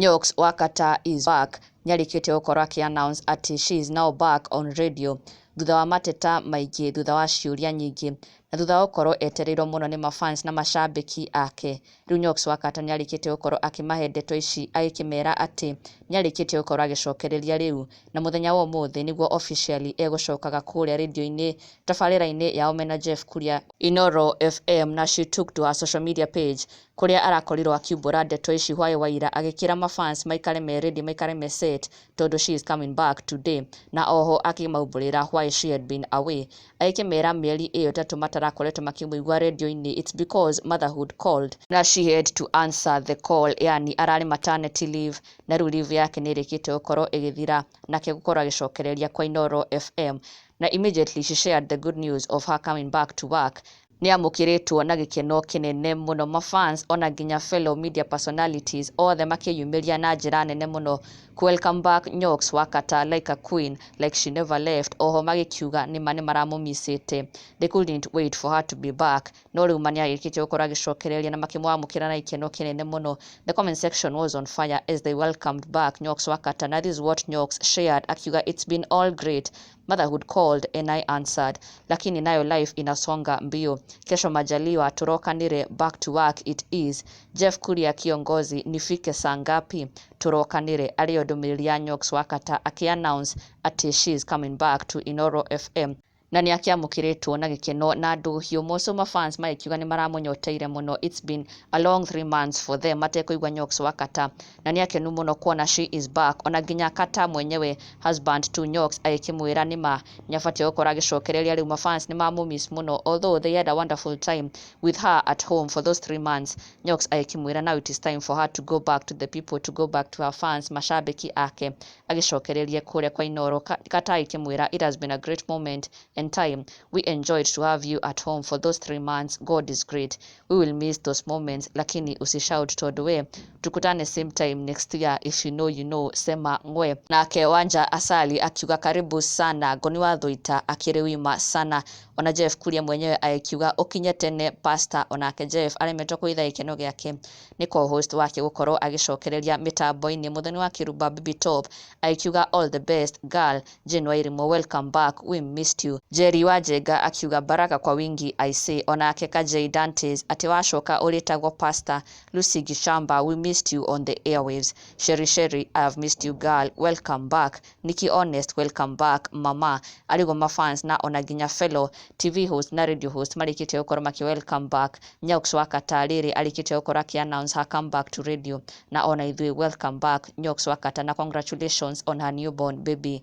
Nyox Wakata is back. Nĩarĩkĩtie gũkorwo akĩ announce atĩ she is now back on radio thutha wa mateta maingĩ, thutha wa ciũria nyingĩ na thutha wa gũkorwo etereirwo mũno nĩ mafans na macambĩki ake. Rĩu Nyox Wakata nĩarĩkĩtie gũkorwo akĩmahe ndeto ici, agĩkĩmera atĩ nĩarĩkĩtie gũkorwo agĩcokereria rĩu, na mũthenya wa ũmũthĩ nĩguo officially egũcokaga kũrĩa radio-inĩ, tabarĩra-inĩ yao mena Jeff Kuria, Inoro FM. Na she took to her social media page kũrĩa arakorirwo akiumbũra ndeto ici hwaĩ wa ira, agĩkĩra mafans maikare me ready, maikare me set, tondũ she is coming back today. Na oho akĩmaumbũrĩra why she had been away, agĩkĩmera mĩeri ĩyo 3 matarakoretwo makĩmũigua radio-inĩ, it's because motherhood called na she had to answer the call. Yani ararĩ maternity leave, na rĩu leave yake nĩ ĩrĩkĩtie gũkorwo ĩgĩthira, nake gũkorwo agĩcokereria kwa Inoro FM. Na immediately she shared the good news of her coming back to work, nĩ amũkĩrĩtwo na gĩkeno kĩnene mũno. Mafans ona nginya fellow media personalities othe makĩyumĩria na njĩra nene mũno ku welcome back Nyox Wakata like a queen, like she never left. Oho magĩkiuga nĩma nĩ maramũmicĩte, they couldn't wait for her to be back. No rĩu ma nĩ arĩkĩtie gũkorwo agĩcokereria na makĩmwamũkĩra na ikeno kĩnene mũno. The comment section was on fire as they welcomed back Nyox Wakata, na this is what Nyox shared, akiuga, "It's been all great. Motherhood called and I answered, lakini nayo life inasonga mbio. Kesho majaliwa turokanire. Back to work it is. Jeff Kuria kiongozi, nifike saa ngapi? Turokanire." Ariyo ndũmĩrĩri ya Nyox Wakata akĩ-announce atĩ she is coming back to Inoro FM, na nĩ akĩamũkĩrĩtwo na gĩkeno na ndũhiũ moco. Mafans magĩkiuga nĩ maramũnyoteire mũno. It's been a long 3 months for them matekũigua Nyox Wakata, na nĩ akenu mũno kuona she is back. Ona nginya Kata mwenyewe, husband to Nyox, agĩkĩmwĩra nĩma nĩabatiĩ gũkorwo agĩcokereria rĩu, mafans nĩ mamũmiss mũno. Although they had a wonderful time with her at home for those 3 months, Nyox agĩkĩmwĩra now it is time for her to go back to the people, to go back to her fans, mashabiki ake, agĩcokererie kũrĩa kwa Inoro. Kata agĩkĩmwĩra, "It has been a great moment and time. We enjoyed to have you at home for those 3 months. God is great. We will miss those moments, lakini usishout tondũ we tukutane same time next year. If you know, you know. Sema ngwe." Nake Wanja Asali akiuga, "Karibu sana Ngoni wa Thuita, akĩrĩ wima sana." Ona Jeff Kuria mwenyewe agĩkiuga, "Ũkinye tene, pastor." Onake Jeff aremetwo kũitha gĩkeno gĩake nĩ co-host wake gũkorwo agĩcokereria mĩtambo-inĩ. Mũthoni wa Kĩrumba Baby Top agĩkiuga, "All the best, girl. Jane Wairimu, welcome back, we missed you." Jerry Wajenga akiuga, "Baraka kwa wingi, I say." Onake Kajei Dantes atĩ, "Wacoka ũrĩtagwo pastor." Lucy Gishamba, "We missed you on the airwaves." Sherry Sherry, "I have missed you, girl, welcome back." Nikki Honest, "Welcome back, mama." Arĩguo mafans na ona nginya fellow TV host na radio host marĩkĩtie gũkorwo makĩ welcome back Nyox Wakata rĩrĩ arĩkĩtie gũkorwo akĩ announce her comeback to radio. Na ona ithuĩ, welcome back, Nyox Wakata, na congratulations on her newborn baby.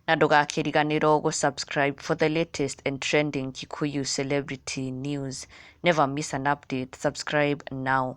Na ndũgakĩriganĩrwo gũ-subscribe for the latest and trending Kikuyu celebrity news. Never miss an update. Subscribe now.